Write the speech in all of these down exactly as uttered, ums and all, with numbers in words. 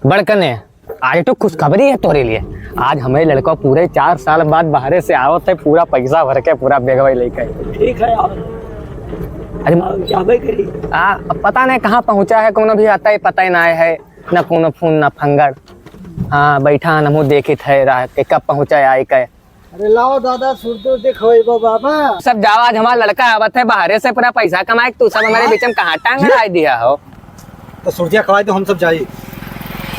बड़कने, आज तो खुशखबरी है तोरे लिए। आज हमरे लड़का पूरे चार साल बाद बाहरे से आवत है, पूरा पैसा भर के, पूरा बैगवा लेके। ठीक है यार। अरे, अब जाबे करी। आ, अब पता नहीं कहाँ पहुँचा है, कोनो भी आता है, पता ही ना है, ना कोनो फोन, ना फंगड़। हाँ, बैठा, हमहू देखित है रह के, कब पहुँचा है, आई के। अरे लाओ दादा, सुरती उरती खवाइबो बाबा। सब जाओ, आज हमारा लड़का आवत है बाहरे से, पूरा पैसा कमाए, तू सब हमारे हाँ? बीच में कहाँ टांग ये? अड़ाई दिया हो? तो सुरतिया खवाई दो, हम सब जाई।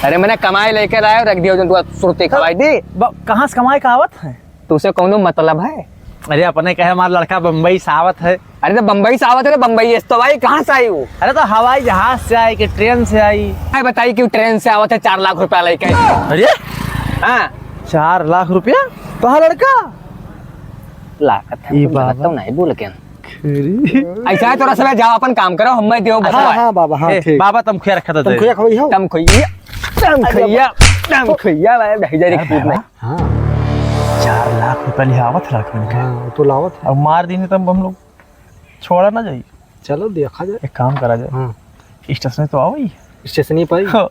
अरे मैंने कमाई लेके लाए, रख दियो, जो तू सुरती खवाई दी। ब-, कहाँ से कमाई का आवत है? तू से कौनो मतलब है? अरे अपने कहे हमारा लड़का बम्बई से आवत है। अरे तो बम्बई से आवत है तो बम्बई से तो आई, कहाँ से आई वो? अरे तो हवाई जहाज से आई कि ट्रेन से आई? आई बताई कि ट्रेन से आवत है चार लाख रुपया लेके। अरे हाँ। चार लाख रुपया? तोहार लड़का? लागत है, ई तुम बाबा। लगता नहीं बोल के। खरी। ऐसा है, तोरा सब जाओ, अपन काम करो, हम मैं देव हाँ, बतवा। हाँ, बाबा, हाँ, ए, ठीक। बाबा, तुम खुया रखा था तुम दे। खुया खवाई हो? तुम खुइया, तुम अरे खुइया, बाबा। तुम खुइया, भाई, भेजा रे यार, खूब बाबा। नहीं। हाँ। चार लाख रुपया ले आवत रख मिल के। हाँ, वो तो लावत है। अब मार दीने तब हम लोग छोड़ा ना जाई। चलो, देखा जाए। एक काम करा जाए। हाँ। स्टेशन तो आओ ही। स्टेशन ही पाई? हाँ।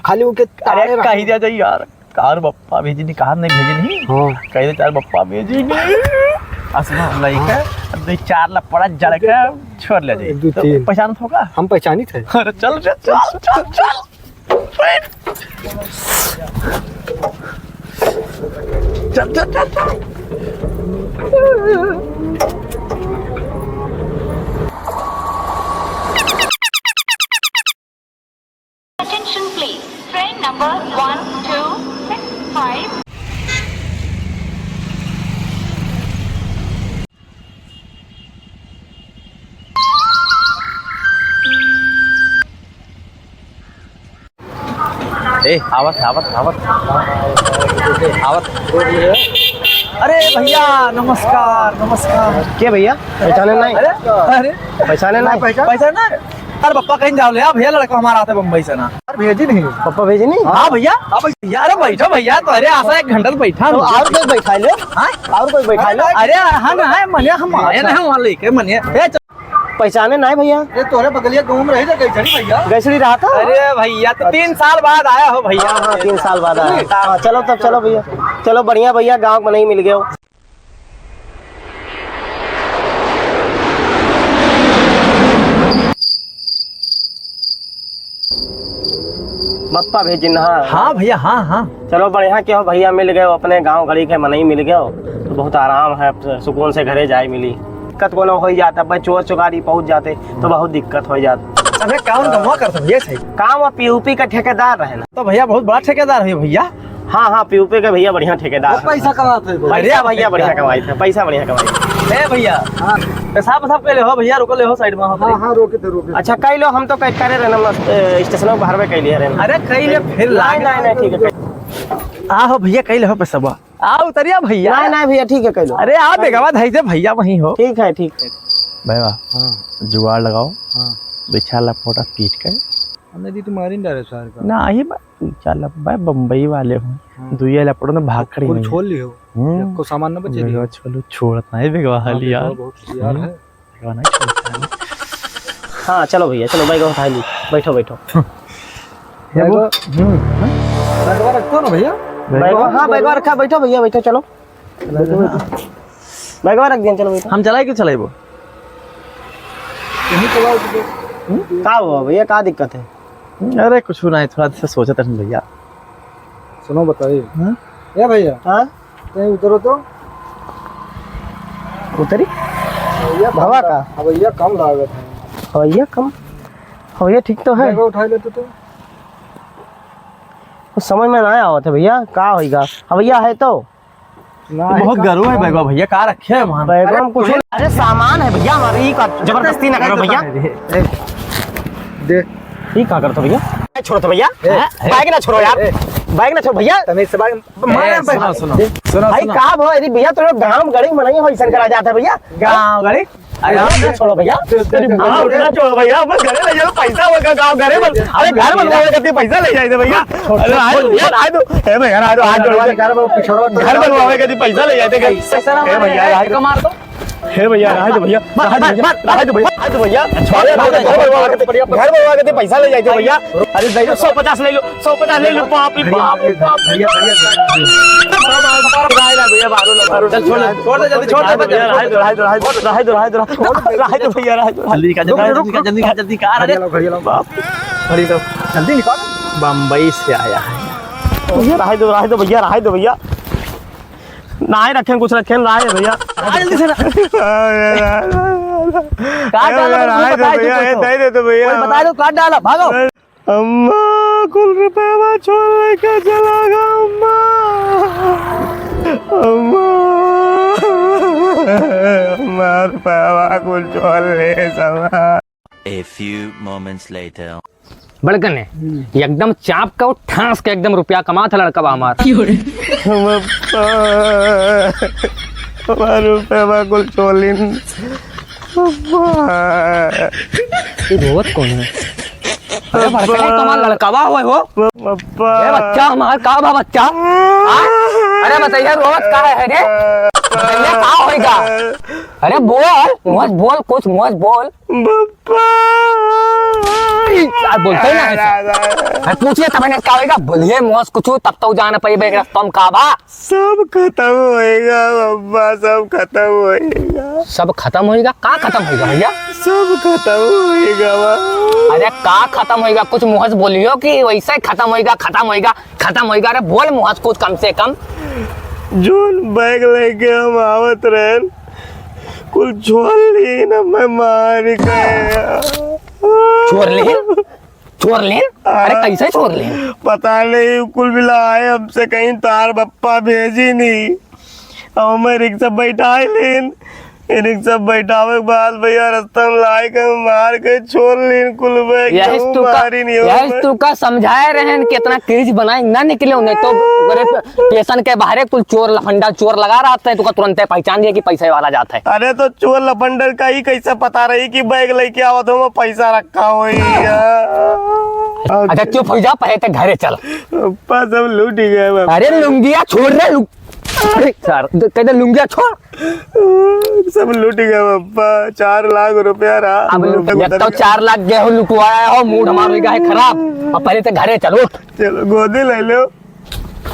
खाली उनके अरे, तारे रखो। कही जा जाई यार, कार बप्पा भेजी नहीं, कार नहीं भेजी नहीं। हाँ। कही दे, चार बप्पा भेजी नहीं। असना लइका, हाँ। दो चार लपड़ा जड़ के छोड़ ले जाई। एक, दो, तो तीन। पहचान होगा? हम पहचानी थे। अरे, चल, चल, चल, चल, चल। चल, चल, चल, चल। Attention please. Train number one two six five. ए, आवत, आवत, आवत, आवत। अरे भैया, नमस्कार, नमस्कार। के भैया? पहचाने नहीं? अरे, अरे। पहचाने नहीं? पहचान? पहचान ना? अरे पप्पा कहीं जाओ ले, आ भैया, लड़का हमारा आता है बम्बई से ना। यार भेजी नहीं। पप्पा भेजी नहीं? हाँ भैया, अब भैया, अरे बैठो भैया, तो अरे आसा एक घंटा तो बैठा तो लो। और कोई बैठा ले? हाँ? और कोई बैठा ले? अरे हाँ ना, है मनिया, हम आए ना, हम वहाँ लेके मनिया। ए, पहचाने ना है भैया? ये तोरे बगलिया गाँव में रही ना, गैसड़ी भैया। गैसड़ी रहा था? अरे भैया, तो तीन साल बाद आया हो भैया। हाँ, हाँ, तीन साल बाद आया। हाँ, चलो तब, चलो भैया, चलो बढ़िया भैया, गाँव में नहीं मिल गए हो। बप्पा भेजिन हा। हाँ भैया, हाँ, हाँ। चलो बढ़िया, के हो भैया मिल गए हो, अपने गाँव गड़ी के मनई मिल गए हो, तो बहुत आराम है, अब सुकून से घरे जाए मिली। दिक्कत कोनो हो ही जाता, भाई चोर चुकारी पहुँच जाते तो बहुत दिक्कत हो जाता। अबे कौन कमवा कर सब ये सही? काम वो पीयूपी का ठेकेदार रहे ना। तो भैया बहुत बड़ा ठेकेदार है भैया। हाँ, हाँ, पीयूपी के भैया बढ़िया ठेकेदार वो है। पैसा कमाते हैं। पैसा अरे भैया बढ़िया कमाई थे, पैसा बढ़िया कमाई थे। ए भैया, हाँ। पेशाब पेशाब के ले हो भैया, रुको ले हो साइड में हो। हाँ, हाँ, रोके थे, रोके थे। अच्छा, कई लो, हम तो कई करे रहना, मस्त, ए, स्टेशनों के बाहर में कई लिए रहना। अरे कई ले फिर नहीं, लाग नहीं, नहीं, ठीक है, कई। आ हो भैया, कई ले हो पेशाबा। आ उतरिया भैया। नहीं, नहीं भैया, ठीक है, कई लो। अरे आ बेगवा धाई से भैया वहीं हो। ठीक है, ठीक है। भैया, हाँ। जुगाड़ लगाओ। हाँ। बिछा लपोटा पीट के। हमने दी तुम्हारी डायरेक्ट सार का। ना, ही बा-, चल, अब भाई बम्बई वाले हो। हाँ। दुइया लपड़ों ने भाग खड़ी कुल नहीं। छोड़ ली हो। हम्म। एको सामान न बचे बेगवा दियो। छोड़ो, छोड़त नहीं बेगवा हाँ, हाल बेगवा यार। बहुत होशियार हम्म। है। बेगवा नहीं छोड़त है। हाँ, चलो भैया, चलो, बैगवा उठा ली। बैठो, बैठो। हम्म। बैगवा, हम्म। बैगवा रखो ना भैया। बैगवा, हाँ, बैगवा रखा, बैठो भैया, बैठो, चलो। बैगवा रख दिया, चलो, बैठो। हम चलाई क्यों चलाइबो? यहीं चलाओ तो। हम्म? का हुआ भैया, का दिक्कत है? अरे कुछ नहीं, थोड़ा सा सोचा था भैया। सुनो बताइए। हाँ? ए भैया। हाँ? कहीं उतरो तो। उतरी? भैया भवा कम का? ला-, भैया कम लागत है। भैया कम? भैया ठीक तो है। बैग उठा लेते तो। कुछ समझ में ना आवत है भैया, का होइगा? भैया है तो? ना, बहुत गरू है बैगवा भैया, का रखे है वहाँ? बैगवा में कुछ अरे, अरे सामान है भैया हमारे, ई का जबरदस्ती ना करो भैया। ए, दे। ई का करत हो भैया? ए, छोड़ो तो भैया। ए, हैं? ए, बैग ना छोड़ो यार। ए, बैग ना छोड़ो भैया। तमीज से बात, ए, मारे बैग। सुनो, सुनो, सुनो, भाई सुनो। का भो, अरे भैया, तो गाँव गड़ी में नहीं हो, ऐसा करा जाता है भैया। गाँव गड़ी? अरे, अरे, छोड़ो भैया। अरे, भैया, छोड़ो भैया, बस घरे ले जाओ, पैसा होगा, गाँव घरे बन-, अरे, घर बनवावे खातिर पैसा ले जाए थे भैया। अरे, आए दो, यार, आए दो। ए भैया, आए दो, हाथ जोड़ के। घर बनवावे खातिर पैसा ले जाए थे। ए भैया, आए दो। मार दो। हे भैया, रहे दो भैया, रहे दो भैया, रहे दो भैया, रहे दो भैया। छोड़ दे, भैया, घर बनवा के, घर बनवा के पैसा ले जाइए भैया। अरे भैया, सौ पचास ले लो, सौ पचास ले लो, बाप रे, बाप रे, बाप रे। भैया, भैया, भैया, बाहर लो, बाहर लो। चल, छोड़ दे, छोड़ दे, जल्दी छोड़ दे, रहे दो भैया, रहे दो, रहे दो, रहे दो, रहे दो, रहे दो, रहे दो, रहे दो, रहे दो भैया, रहे दो, रहे दो। जल्दी का, जल्दी का, जल्दी का, जल्दी का, अरे। घड़िया लाओ, घड़िया लाओ। बाप रे। घड़ी लाओ, जल्दी निकाल। बम्बई से आया है। भैया, रहे दो, रहे दो भैया, रहे दो भैया। नाहीं रखेन, कुछ रखेन, रहे भैया। आ, जल्दी से ना। का डाला भैया, तुमने रहे दो बताए थे भैया, कुछ? ए, दे दे तो भैया। कोई बताए तो का डाला, भागो। अम्मा, कुल रुपया छोड़ के चला गया अम्मा। अम्मा, अम्मा, रुपया कुल छोड़ ले सवा। A few moments later. बड़कने, हम्म। एकदम चाप का ठास के एकदम रुपया कमात है लड़का बा हमार। क्यों रे? बप्पा, हमार रुपया कुल चोलिन। बप्पा। ये रोवत कौन है? अरे बड़कने, बप्पा। कमाल लड़का बा होए हो। बप्पा। ए बच्चा हमार, का बा बच्चा? हाँ? अरे बताइए, रोवत का है रे? बताइए, का होएगा? अरे बोल, मुँह से बोल, कुछ मुँह से बोल। बप्पा। ई, आ, बोलते ही ना है सर। दादा। मैं पूछिए तब मैंने का होएगा? बोलिए मुँह से कुछ, तब तो जान पाइबे कि रस्ता में का बा। सब खत्म होएगा बप्पा, सब खत्म होएगा। सब खत्म होएगा? का खत्म होएगा भैया? सब खत्म होएगा बा। अरे का खत्म होएगा? कुछ मुँह से बोलियो कि वैसे खत्म होएगा, खत्म होएगा, खत्म होएगा। अरे बोल मुँह से कुछ कम से कम। जोन बैग लेके हम आवत रहन, कुल छोड़ ली ना, मैं मार गया। छोड़ ली? छोड़ ली? अरे हाँ। कैसे छोड़ ली? पता नहीं, कुल मिला आए हमसे कहीं तार बप्पा भेजी नहीं। अब हमें रिक्शा बैठाए लेन, ये रिक्शा बैठावे के बाद भैया रस्ता में लाए के मार के छोड़ लीन कुल बे, यही केहू तो का, मारी नहीं हो यही बे। तो का समझाए रहन कि इतना क्रीज बनाए ना निकले, नहीं तो ओकरे पे स्टेशन के बाहरे कुल चोर लफंडा चोर लगा रहते हैं, तो का तुरंते पहचान गया कि पैसे वाला जाता है। अरे तो चोर लफंडर का ही कैसे पता रही कि बैग लेके आवत हो, वो पैसा रखा हो या। अच्छा चुप हो जा, पहले ते घरे चल। पप्पा सब लूट ही गए बाबा। अरे लुंगिया छोड़ रे, लु-, अरे सर, तो कहते लुंगिया छोड़। सब लूट गया बाबा, चार लाख रुपया रहा। अब लुट, जब तो चार लाख गए हो, लुटवाया हो, मूड हमारा हो गया है खराब। अब पहले तो घरे चलो। चलो, गोदी ले लो।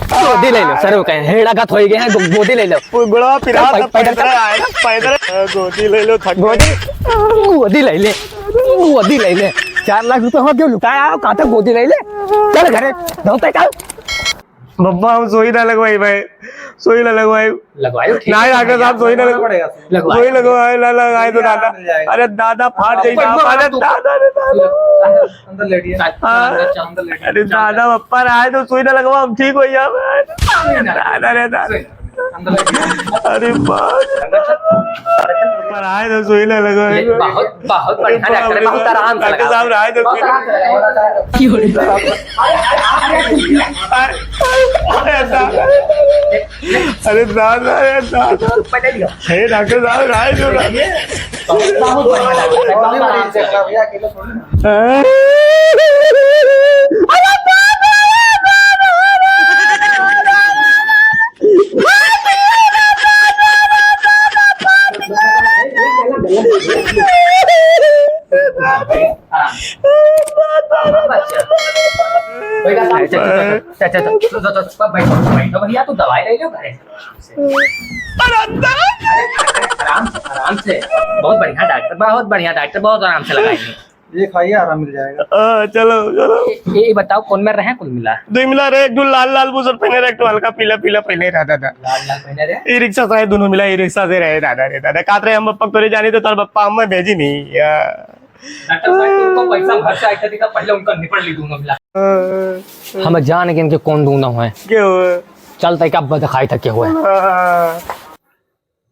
गोदी ले लो, सर, वो कहे, हेड़ा का थोई गए हैं, गो-, गोदी ले लो। वो गुड़वा पिरात चल, है, पैदल पैदल चल। आएगा, पैदल। हाँ, गोदी ले लो, थक गोदी, गए। गोदी ले ले, गोदी ले ले। चार लाख रुपया हो गया, लुटाया हो, कहाँ तक गोदी ले ले? चल घरे, धोते चल। बप्पा, हम सोई ना लगवाई भाई, सोई ना लगवाई। लगवायो, ठीक नहीं, है, डॉक्टर साहब, सोई ना लगवाना लगवाई। पड़ेगा। लगवायो। सोई लगवाई, ना लगाए तो दादा। मिल जाएगा। अरे दादा, फाट हाँ, जाएगा। ऊपर, ऊपर, अरे ऊपर। दादा रे दादा। अंदर, अंदर लेटिए। हाँ। अंदर, अंदर लेटिए। अरे दादा, बप्पा रहा है तो सोई ना लगवा, हम ठीक हो जाए। दादा रे दादा। सोई। अंदर लेटिए। अरे बाप। अंदर चल। पर आए तो सोई ना लगवा। ये बहुत बहुत बढ़िया डॉक्टर है, बहुत आराम से लगा। डॉक्टर साहब, आए तो बहुत आराम से लगा। अरे दादा, अरे दादा। हे डॉक्टर साहब, आए तो बहुत बढ़िया डॉक्टर है, बहुत आराम से लगा। बैठो, बैठो, बैठो, बैठो, बैठो, बैठो भैया, तू दवाई ले लो घरे से, आराम से। अरे अंदर। अरे, आराम से, आराम से। बहुत बढ़िया डॉक्टर, बहुत बढ़िया डॉक्टर, बहुत आराम से लगाएंगे। ये खाइए, आराम मिल जाएगा। हाँ, चलो, चलो। ये, ये बताओ, कौन में रहे, कुल मिला? दो मिला रहे, एक जो लाल लाल बुसट पहने रहे, एक तो हल्का पीला पीला पहने रहा दादा। लाल लाल पहने रहे? ई रिक्शा से दोनों मिला, ई रिक्शा से रहे दादा रे दादा। कात रहे हम बप्पा तोरे जानी तो तार बप्पा हमें भेजी नहीं। या। डॉक्टर साहब, तुमको पैसा भर से आया था, पहले उनका निपट ली दोनों मिला। हाँ। हम जान के इनके कौन दूना हुए। के हुए? चल तय का अब दिखाई था के हुए। हाँ।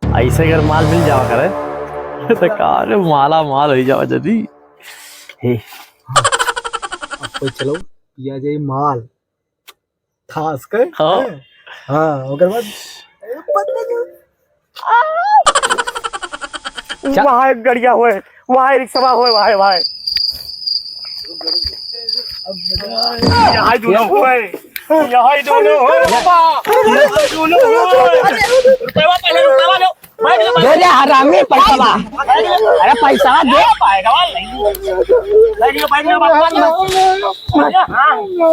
ऐसे अगर माल मिल जावा करे तो का रे माला माल हो जावा जदी। हे। अब कोई चलो पिया जाए माल। खास कर। हाँ। हाँ, ओकर बाद चल। वहाँ एक गड़िया होए, वहाँ एक रिक्शा होए, वहाँ, वहाँ। यहाँ ही दोनों होए, यहाँ ही दोनों होए, बाबा। यहाँ ही दोनों होए। रुपया पहले, रुपया लो। दे दे हरामी पैसा बा। अरे पैसा दे।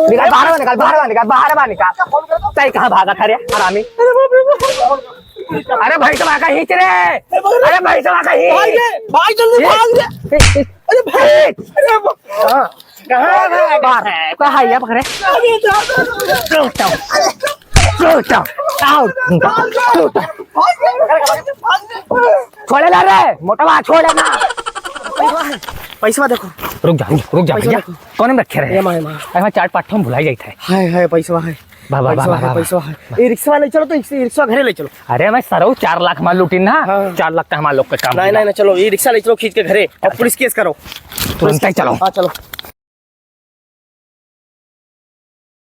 निकाल बाहर बा, निकाल बाहर बा, निकाल बाहर बा, निकाल। तै कहाँ भागत है रे हरामी? अरे भैंसवा का खींच रे। अरे भैंसवा का खींच। भाग रे, भाग जल्दी भाग रे। अरे भाग। हाँ। कहाँ भाग? बाहर। कहाँ है ये पकड़े? अरे जा, जा, जा, जा। रुक जाओ। रुक जाओ। आओ। रुक जाओ। छोड़े ना रे, मोटवा छोड़े ना। पैसवा देखो। रुक जा, रुक जा, रुक जा पैसवा भैया। देखो। कौन में रखे रहे? ये माँ, ये माँ। अरे, चार पाँच ठो भुलाई जाता है। हाय, हाय, पैसवा है। वाह, वाह, पैसवा वाह, है, वाह, पैसवा वाह। है। ये रिक्शा ले चलो तो, इस रिक्शा घरे ले चलो। अरे, मैं सरऊ चार लाख मार लूटी ना। हाँ। चार लाख का हमारे लोग का काम नहीं, होगा। नहीं, नहीं, चलो, ये रिक्शा ले चलो, खींच के घरे और पुलिस केस करो। तुरंत ही चलो। हाँ, चलो।